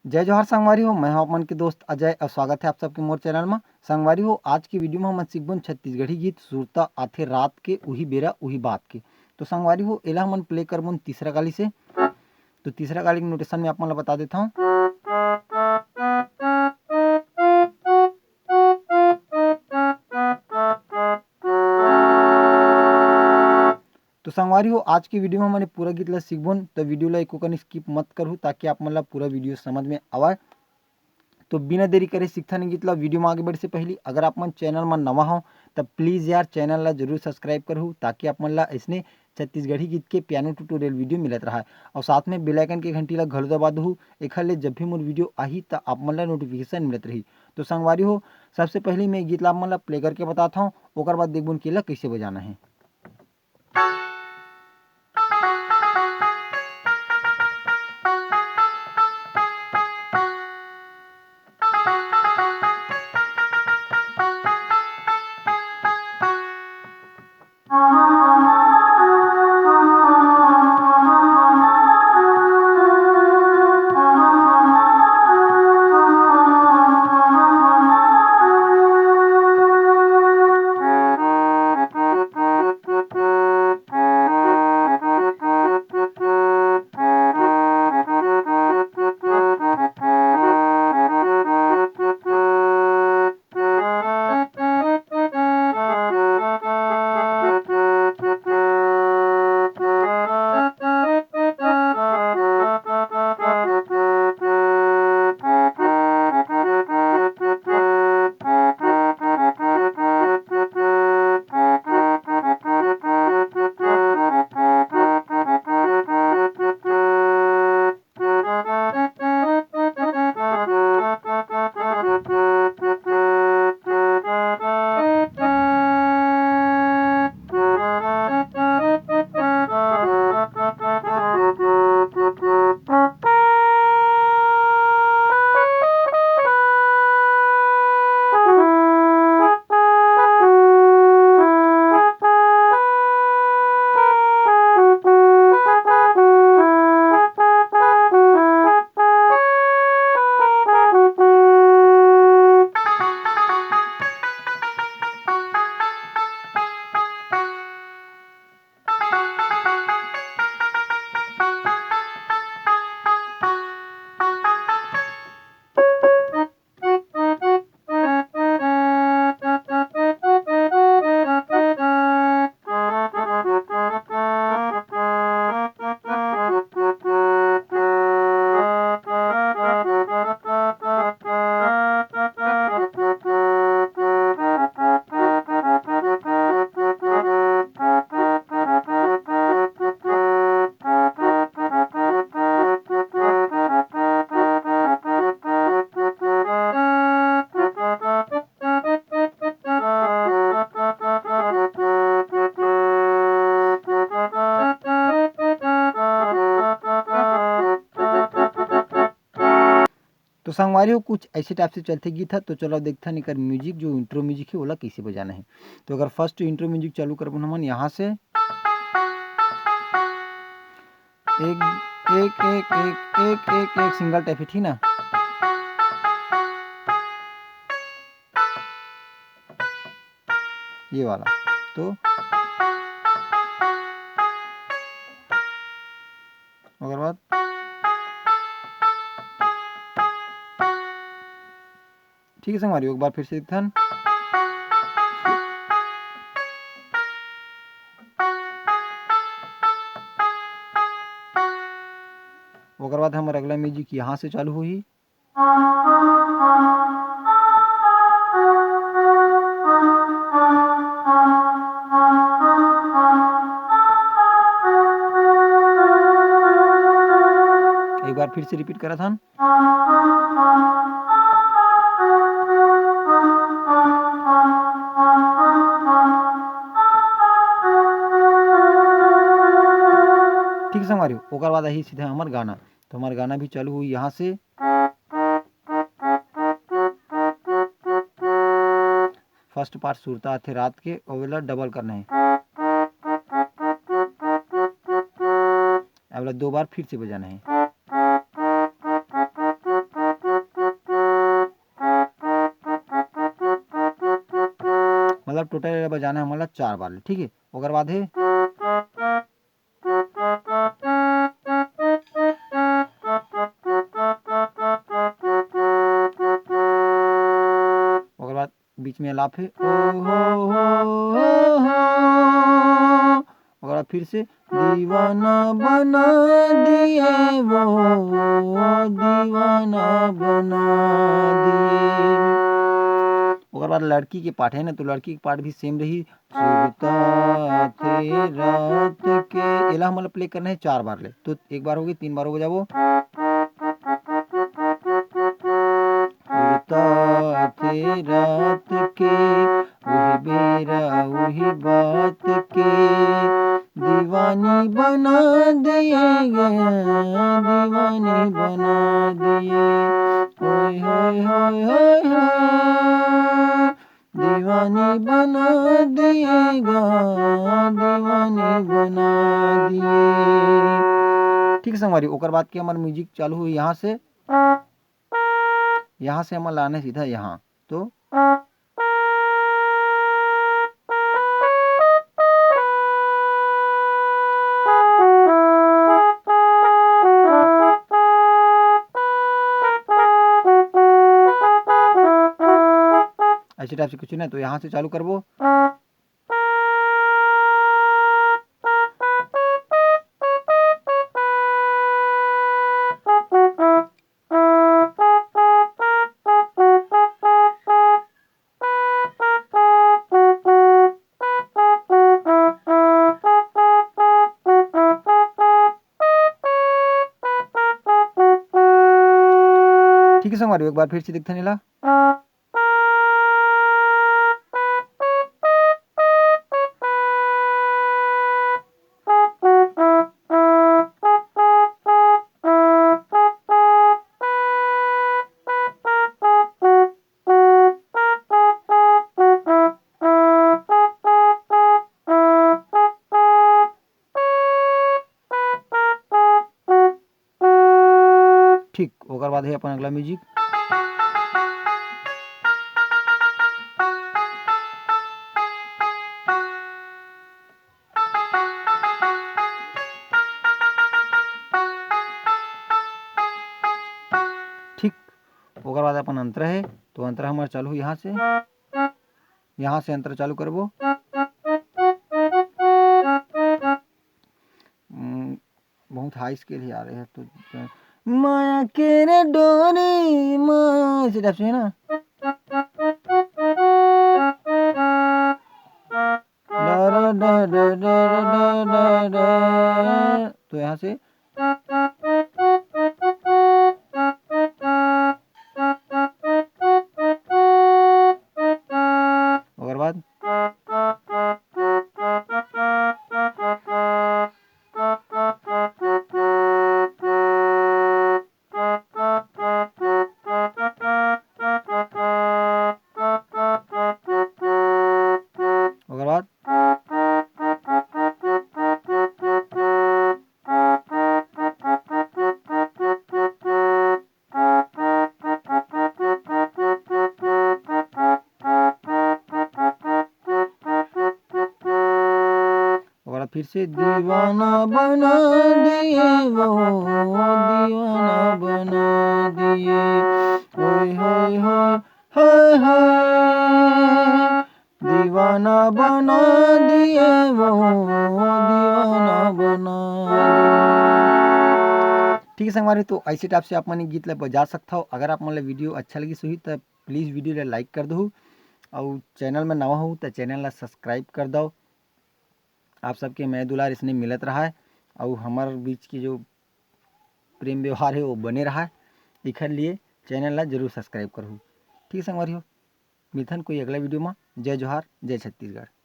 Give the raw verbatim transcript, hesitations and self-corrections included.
जय जोहार संगवारी हो, मैं हूं आप मन के दोस्त अजय और स्वागत है आप सबके मोर चैनल में। संगवारी हो, आज की वीडियो में हमन सीखबोन छत्तीसगढ़ी गीत सुरता आथे रात के, उही बेरा उही बात के। तो संगवारी हो, एला हमन प्ले करबोन तीसरा गाली से। तो तीसरा गाली के नोटेशन में आप मन ला बता देता हूँ। तो संगवारी हो, आज की वीडियो में हमन पूरा गीत ला सीखबोन, तो वीडियो ला एको कन स्किप मत करहू, ताकि आप मन ला पूरा वीडियो समझ में आवे। तो बिना देरी करे सीखथन गीत ला। वीडियो में आगे बढ़े से पहली अगर आप मन चैनल में नवा हो, तब प्लीज यार चैनल ला जरूर सब्सक्राइब करहू, ताकि आप मन ला ऐसने छत्तीसगढ़ी गीत के पियानो ट्यूटोरियल वीडियो मिलत रहा। और साथ में बेल आइकन के घंटी ला घलो दबा दहू, एखर ले जब भी मोर वीडियो आही, त आप मन ला नोटिफिकेशन मिलत रही। तो संगवारी हो, सबसे पहली मैं गीत ला आप मन ला प्ले करके बताता हूँ, ओकर बाद देखबोन कि एला कैसे बजाना है। तो संगवारी हो, कुछ ऐसे टाइप से चलथे गीत ह। तो चलो देखथन एकर म्यूजिक, जो इंट्रो म्यूजिक है, ओला कैसे बजाना है। तो अगर फर्स्ट इंट्रो म्यूजिक चालू करबो हमन यहाँ से, एक एक एक एक एक एक एक सिंगल टाइप है, ठीक ना? ये वाला। तो ओकर बाद ठीक है संगवारी, एक बार फिर से देखथन। ओकर बाद हमर अगला म्यूजिक यहाँ से चालू होही। एक बार फिर से रिपीट करत हन। ठीक है संगवारी हो, ओकर बाद आही सीधा हमर गाना। तो हमर गाना भी चालू होही यहाँ से। फर्स्ट पार्ट सुरता आथे रात के, अउ एला डबल करना है। अब एला दो बार फिर से बजाना है। टोटल एला बजाना है हमन ला चार बार ले, ठीक है। ओकर बाद है, ओकर बाद बीच में अलाप है, ओ हो हो हो हो। ओकर बाद फिर से, दीवाना बना दिए वो, दीवाना बना दिए। ओकर बाद लड़की के पार्ट है ना, तो लड़की के पार्ट भी सेम रही। सुरता थे रात के, एला हमन प्ले करना है चार बार ले। तो एक बार हो गई, तीन बार हो जाबो। सुरता थे रात के, वही बेरा वही बात के, दीवानी बना दिए गया, दीवानी बना दिए। ओए होए होए होए होए, दीवानी बना दिए गा, दीवानी बना दिए। ठीक है संगवारी, ओकर बाद के हमर म्यूजिक चालू हुई यहाँ से, यहाँ से हमन लाने सीधा यहाँ। तो ऐसे टाइप से कुछ ना, तो यहाँ से चालू करबो। ठीक है संगवारी, एक बार फिर से देखथन एला। ठीक, ओकर बाद है अपन अगला म्यूजिक। ठीक, ओकर बाद अपन अंतरा है, तो अंतरा हमार चालू यहाँ से, यहाँ से अंतरा चालू करबो। हम्म, बहुत हाई स्केल ही आ रहे हैं, तो माया के रे डोरी माँ, ऐसे टाइप से है ना। डा, डा, डा, तो यहाँ से ओकर बाद ओकर बाद ओकरा फिर से दीवाना बना दिए वो, दीवाना बना दिए। ओए होए होए, हाय हाय, दीवाना बना दिए वो, दीवाना बना दिए। ठीक है संगवारी, तो ऐसे टाइप से आप मन गीत ला बजा सकथव। अगर आप मन ला वीडियो अच्छा लगिस होही, त प्लीज वीडियो ला लाइक कर दहू, अउ चैनल में नवा हो त चैनल ला सब्सक्राइब कर दव। आप सबके मया दुलार इसने मिलत रहा है, अउ हमर बीच के जो प्रेम व्यवहार है वो बने रहा है। इखर लिए चैनल ला जरूर सब्सक्राइब करहू। ठीक है संगवारी हो, मिलथन कोई अगला वीडियो में। जय जोहार, जय छत्तीसगढ़।